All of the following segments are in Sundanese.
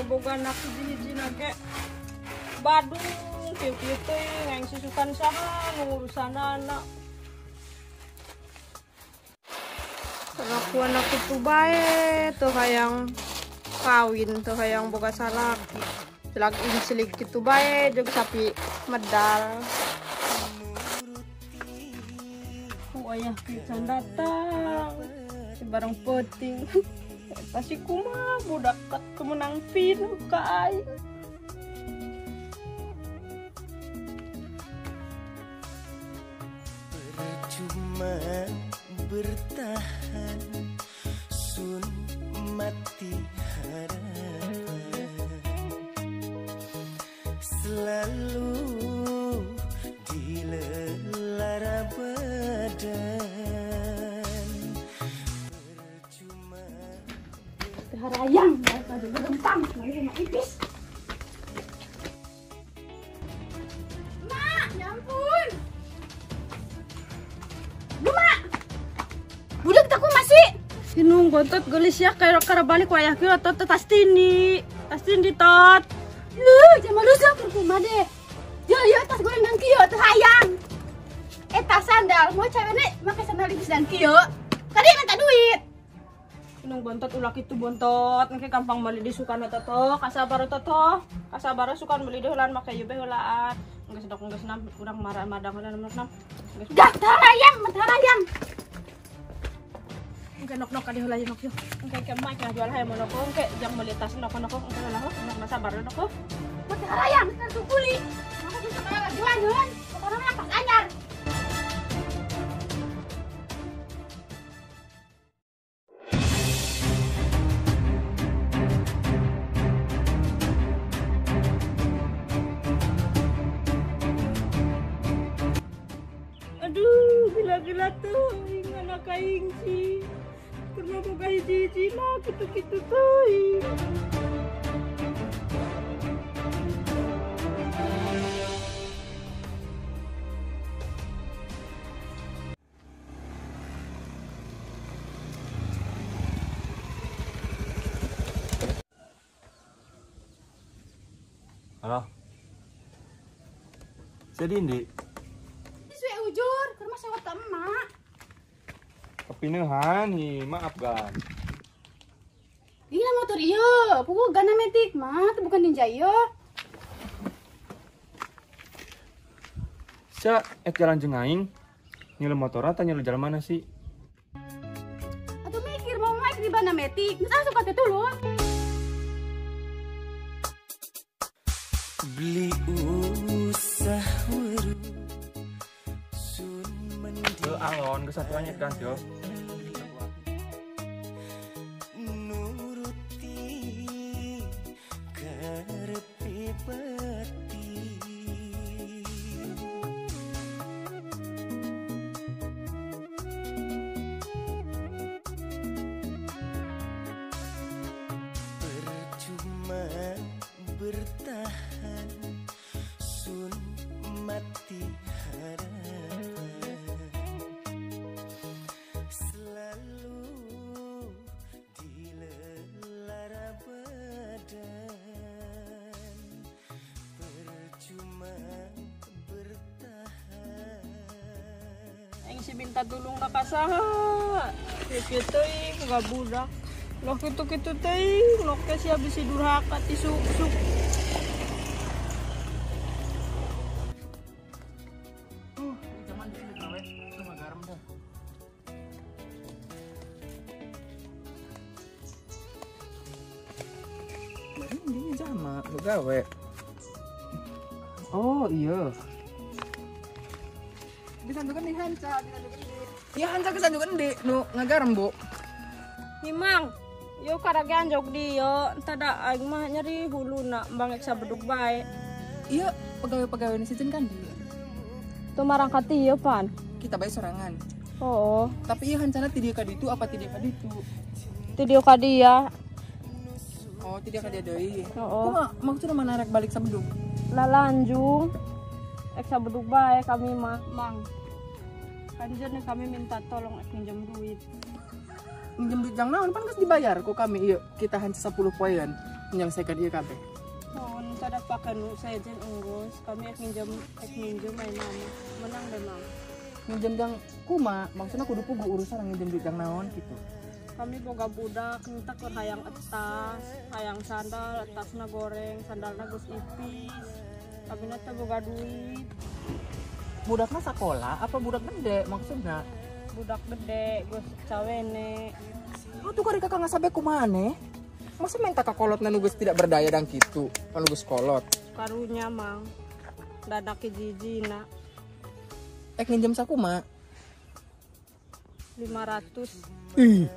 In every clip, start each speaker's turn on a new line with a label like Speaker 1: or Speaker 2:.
Speaker 1: Boga anak hiji-hiji nage Badung kieu-kieu teh aing susukan saha ngurusan anak. Kelakuan aku tuh bae tuh hayang kawin tuh hayang boga salaki. Celak incelik kitu bae jeung sapi medal. Oh ayah can datang bareng peuting. Pasti kumaha budak kemenang pin ka aing.
Speaker 2: Percuma bertahan sun mati harapan selalu dilelara badan. Percuma
Speaker 3: harayang bahasa bergempang sama ipis. Mak, ya ampun. Bu, Mak. Budak takut masih.
Speaker 1: Inung gontot gelis ya kayak kara balik wayah kieu tot tas tindi. Tas tindi tot.
Speaker 3: Lu, jangan malu sih percuma deh. Yo yo tas goreng dan kieu teh hayang. Eh tas sandal, mau cewek nih make sandal ipis dan kieu. Tadi minta duit.
Speaker 1: Inung bontot ulah kitu bontot, engke gampang meuli di sukan toto, kasabar toto, kasabar sukan meuli di heulaan make ieu bae heulaan. Geus dok geus nam urang marah madang heula nomor 6.
Speaker 3: Gak tarayang, tarayang.
Speaker 1: Engke nok-nok ka di heula nok yo. Engke ke mah jual hayang monoko engke jang meuli tas nok-nok engke heula nok sabar nok.
Speaker 3: Tarayang, langsung kuli. Aku bisa kayak jualan, pokoknya mah tas anyar.
Speaker 1: Aduh, gila-gila tuh, anak aing sih. Kurma boga hiji-hiji lah, kitu-kitu tuh.
Speaker 4: Halo. Jadi ini
Speaker 3: ujur, ke rumah sewa emak.
Speaker 4: Kepineuhan nih, maaf gan.
Speaker 3: Gila motor iya, pukul gana metik mah, itu bukan ninja iya.
Speaker 4: Sia, ek jalan jeung aing. Ngilu motor atau ngilu jalan mana sih?
Speaker 3: Atau mikir mau naik di bana metik, terus suka teh tulus.
Speaker 2: Beli usah weru.
Speaker 4: Alon kesatuannya kan yo.
Speaker 2: Nuruti karepe peti. Percuma bertahan sun mati harapan. Selalu dilelara badan. Percuma bertahan.
Speaker 1: Aing si minta tulung ka kasaha. Kieu teuing boga budak. Loh kitu-kitu teuing, loh ke sia bisi durhaka ti suk-suk.
Speaker 4: Zaman di sini gawe cuma garam dah. Ini
Speaker 5: jalma nu gawe. Oh iya. Disanjukan di hanca, disanjukan di. Iya hanca kesanjukan di nu ngagarem, Bu.
Speaker 1: Nimang, yo karage anjog di yo, tada aing mah nyeri huluna bang ek sabeduk bae.
Speaker 5: Iya, pegawai-pegawai ini sejen kan di.
Speaker 1: Tuh marangkat ieu pan.
Speaker 5: Kita bae sorangan.
Speaker 1: Oh.
Speaker 5: Tapi iya hancana ti dieu ka ditu apa ti dieu ka ditu?
Speaker 1: Ti dieu ka dia.
Speaker 5: Oh, ti dieu ka dia deui.
Speaker 1: Heeh.
Speaker 5: Kumaha maksudna mana rek balik sabeduk?
Speaker 1: Lalanjung. Ek sabeduk bae kami mah, Mang. Kanjen nih kami minta tolong ek minjem duit.
Speaker 5: Minjem duit jang naon pan geus dibayar ku kami ieu. Kita hanca 10 poean menyelesaikan ieu kabeh.
Speaker 1: Oh, tada pakai nu sejen unggus. Kami ek minjem ai mama. Menang deh, Mang.
Speaker 5: Minjem jang kuma, maksudna kudu pugu urusan nginjem duit jang naon gitu.
Speaker 1: Kami boga budak, minta keur hayang etas, hayang sandal, etasna goreng, sandalna geus ipis. Kami teh boga duit.
Speaker 5: Budakna sakola apa budak gede maksudna?
Speaker 1: Budak gede, geus cawene.
Speaker 5: Atuh kari kakak ngasabe kumaha ne? Masa minta ka kolotna nu geus tidak berdaya dan kitu, kan nu geus kolot.
Speaker 1: Karunya, Mang. Dadak hiji-hijina.
Speaker 5: Ek nginjem sakuma?
Speaker 1: 500.
Speaker 5: Ih.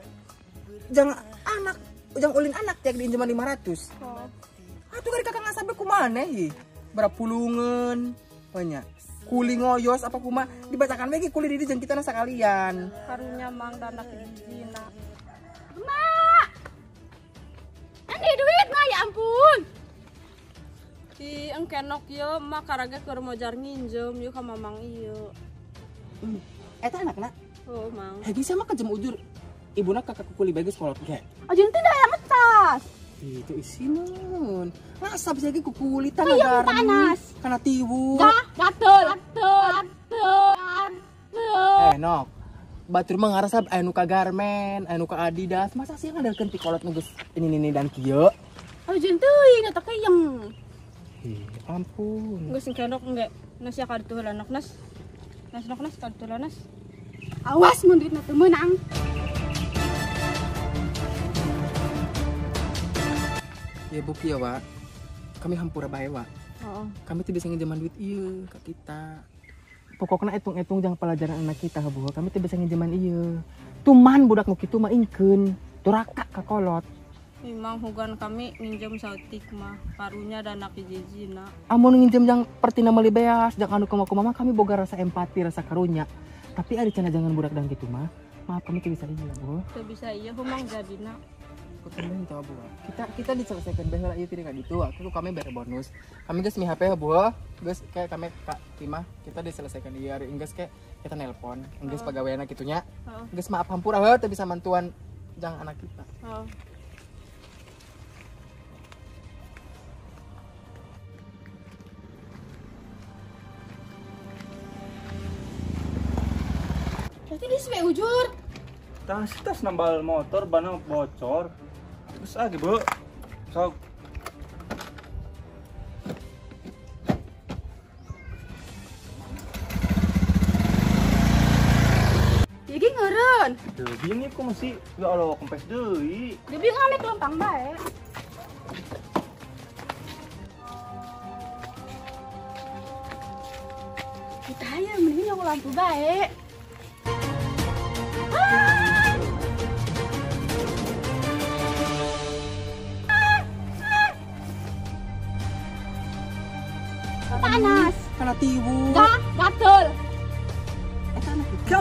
Speaker 5: Jangan anak, jangan ulin anak tiak diinjeman 500.
Speaker 1: Oh.
Speaker 5: Atuh kari kakak ngasabe kumaha ne hi? Berapa pulungan banyak. Kuli ngoyos apa kuma dibacakan lagi kuli didi jeung kita sekalian.
Speaker 1: Karunya Mang dadak hiji-hijina.
Speaker 3: Mak. Andi duit mah ya ampun.
Speaker 1: Di engkenok ye mak karage keur mojar nginjem yeuh ka mamang ieu.
Speaker 5: Eta anakna?
Speaker 1: Oh, Mang.
Speaker 5: Hegi sama kejem ujur. Ibuna kakak kuli bae geus kolot ge.
Speaker 3: Ajun teh hayang tas.
Speaker 5: Itu isineun. Ngasap sih ge kukulitan
Speaker 3: agar. Panas.
Speaker 5: Kana tiwu.
Speaker 3: Gatel. Gatel. Gatel.
Speaker 5: Nok. Batur mah ngarasap aya nu ka garmen, aya nu ka Adidas. Masa sih ngandalkeun ti kolot nu geus ini dan kieu?
Speaker 3: Ajun teuing eta keyeng.
Speaker 5: Ih, ampun.
Speaker 1: Geus engkenok engge. Nas ya ka ditu heula nok nas. Nas nok nas ka ditu heula nas.
Speaker 3: Awas mun duitna teu meunang.
Speaker 5: Ya bu kieu wa. Kami hampura bae wa.
Speaker 1: Heeh.
Speaker 5: Kami teu bisa nginjeman duit ieu ka kita. Pokokna etung-etung jang pelajaran anak kita bu. Kami teu bisa nginjeman ieu. Tuman budak nu kitu mah ingkeun. Duraka ka kolot.
Speaker 1: Memang hugan kami nginjem sautik mah karunya dana hiji-hijina.
Speaker 5: Amun nginjem jang pertina meuli beas, jang anu kumaha-kumaha kami boga rasa empati, rasa karunya. Tapi ari cenah jangan budak dan gitu mah. Maaf kami teu bisa ieu, Bu.
Speaker 1: Teu bisa ieu humang jadina.
Speaker 5: Kutumben tau Bu. Kita diselesaikan bae heula ieu tidak gitu. Aku kami bayar bonus. Kami geus mi HP Bu. Geus kayak kami Kak Timah kita diselesaikan ieu ari geus kayak kita nelpon. Geus pagaweana kitu nya. Geus maaf hampura heuh teu bisa mantuan jang anak kita.
Speaker 1: Heeh.
Speaker 3: Berarti di sebelah ujur.
Speaker 4: Tas nambal motor bana bocor. Terus ah Bu. Sok.
Speaker 3: Jadi ngeureun.
Speaker 4: Teu bini ku masih ya Allah kempes deui.
Speaker 3: Deui ngamek lempang bae. Kita aya mending nyokol lampu bae. Panas.
Speaker 5: Kana tiwu.
Speaker 3: Gatel.
Speaker 5: Eta anak kita.